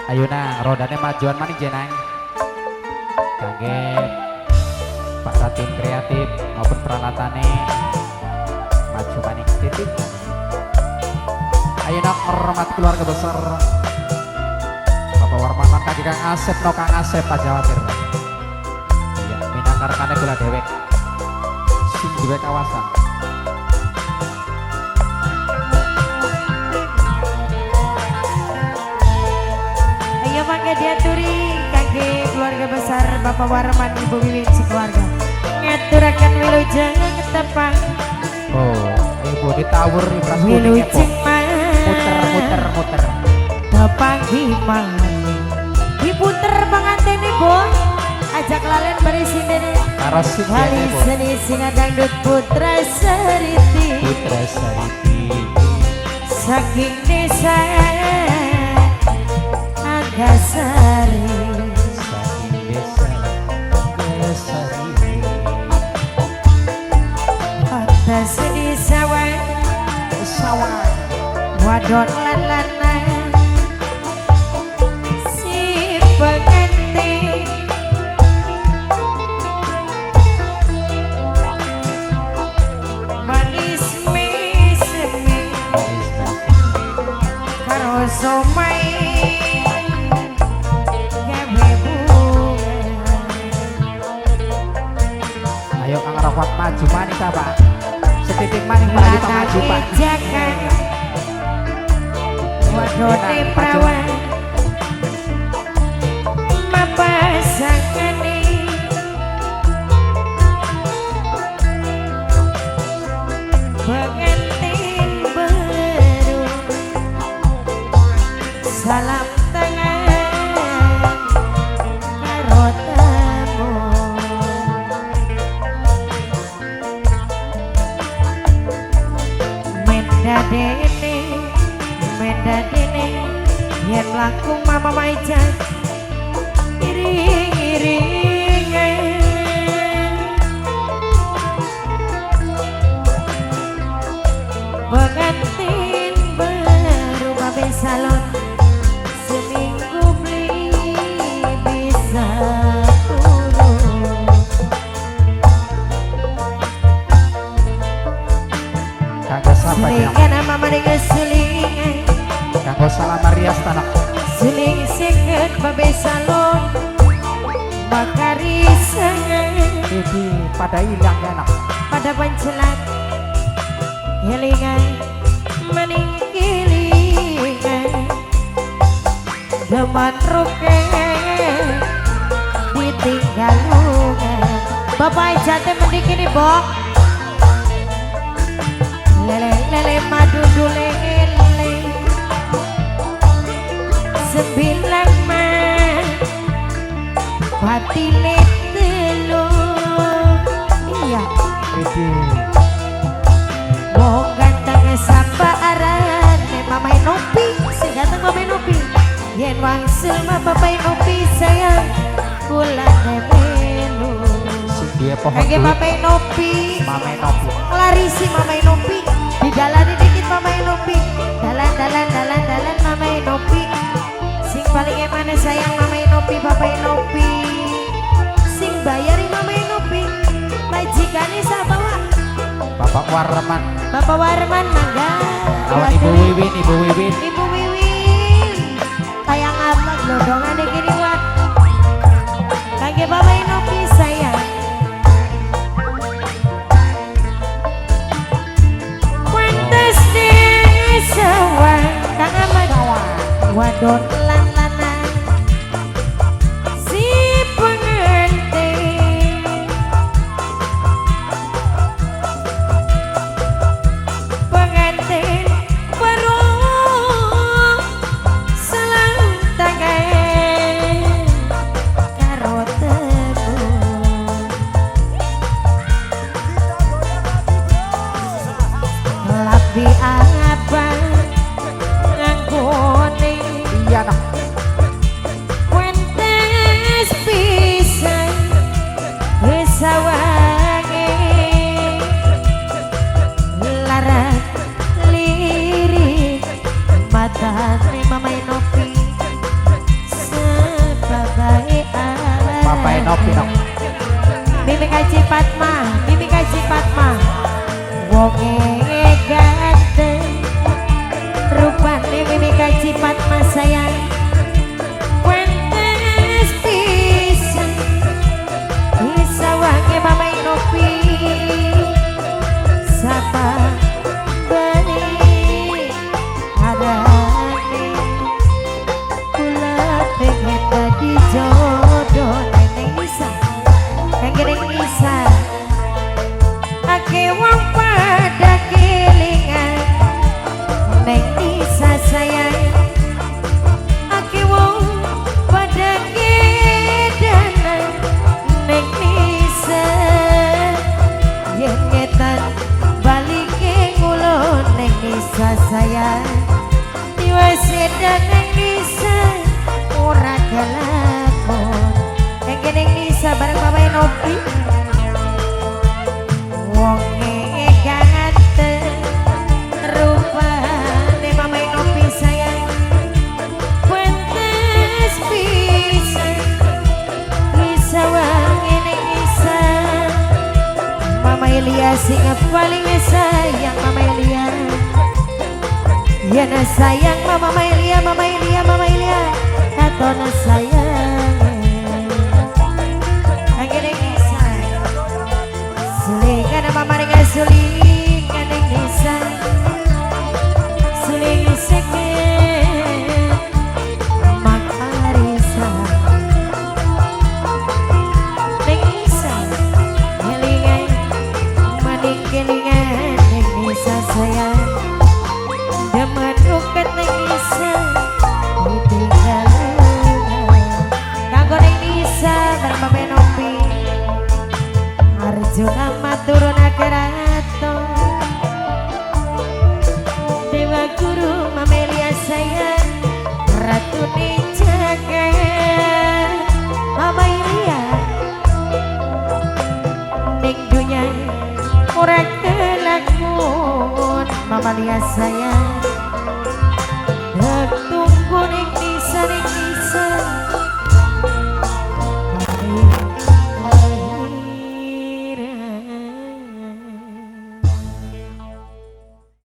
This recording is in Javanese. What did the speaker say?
Ayo nang, rodane majuan maning jenang. Kangge Pak Tatin kreatif maupun peralatane maju maning titik. Ayo nang hormat keluarga besar Bapak Warman kaki Kang Asep no Kang Asep aja khawatir. Iya, minangka rekane kula dewek. Sing duwe kawasan. Ayo mangga diaturi kangge keluarga besar Bapak Warman Ibu Wiwin sekeluarga. Ngaturaken wilujeng tepang. Oh, ibu ditawur beras kuning ya, Po. Wilujeng Muter muter muter. Tepang malih. Diputer pengantene, Bu. Aja kelalen bari sindene. Karo sindene, Wali Bu. seni singa dangdut Putra Seriti. Putra Sariti. Saking desa Anggasari. Saking desa Angasari. Pantes di sawah Sawah. Wadon lan lanang si pengantin manis meseme karo somai gawe bunga. Ayo Kang Rahmat maju maning ta, Pak. Setitik maning Pak, ayo Pak maju, Pak. Lanang wadone prawan mapasangane pengantin baru salam tangan karo tamu. Menda dene yen mlaku mama maijan iring-iringan pengantin baru babe salon seminggu beli bisa turun. Kanggo sapa ya? Selingan mama dengan selingan Kanggo salam Marias tanah. Seling seket babe salon bakari sangan Iki pada hilang ya nak. Pada pancelat helingan maning kilingan deman ruke ditinggal lunga. Bapak jate mending ini bok lele lele madu dulele sembilan man batine telu iya. Iki Wong ganteng sapa arane Mama Nopi, sing ganteng Mama Nopi. Yen wangsul mah Bapak Nopi sayang kula melu. Sing duwe pohon Kangge duit. Bapak Nopi, Mame Nopi. Nglarisi Mama Nopi, didalani dikit Mama Nopi. Dalan dalan dalan dalan Mama Nopi. Sing paling emane sayang Mama Nopi, Bapak Nopi. Sing bayari Mama Nopi. Majikane sapa Wak? Bapak Warman. Bapak Warman mangga. Lawan Ibu Wiwin, Ibu Wiwin. Ibu Wiwin. Tayang apa glodongane kene Wak. Kangge Bapak Nopi sayang. Pantes di sawah Kang Ahmad. Wadon lan lanang si pengantin pengantin baru salam tangan karo temu. Labi abang nganggone Iya nak. Pantes pisan sawange larat lirik matane Mama Nopi Kaji Fatma, Mimi Kaji Fatma. Wonge ganteng rupane Mimi Kaji Fatma sayang. Pantes pisan sawange Mama Nopi. Sapa bali arane, kula pengen dadi jodoh Neng Nisa. Kangge Neng Nisa. Ake wong pada kelingan Neng Nisa sayang. Ake wong pada kedanan Neng Nisa. Yen ngetan balike ngulon Neng Nisa sayang. Tiwas edan Neng Nisa ora kelakon. Kangge Neng Nisa bareng Mama Nopi. Wonge ganteng rupane Mama Nopi sayang. Pantes pisan sawange Neng Nisa. Mama Elia sing paling sayang, Mama Elia. Ya na sayang Mama Elia, Mama Elia, Mama Elia katona sayang. Kangge Neng Nisa. Sulingan Mama dengan sulingan Neng Nisa. Suling seken Makarisa Neng Nisa. Kelingan maning kelingan Neng Nisa sayang. Demen ruket Neng Nisa ditinggal. Kanggo Neng Nisa bareng Bapak Nopi. Arjuna maturun akerato. Dewa Guru Mamelia sayang. Ratu jagat Mama Ilia. Ning dunya ora kelakon Mama Lia sayang.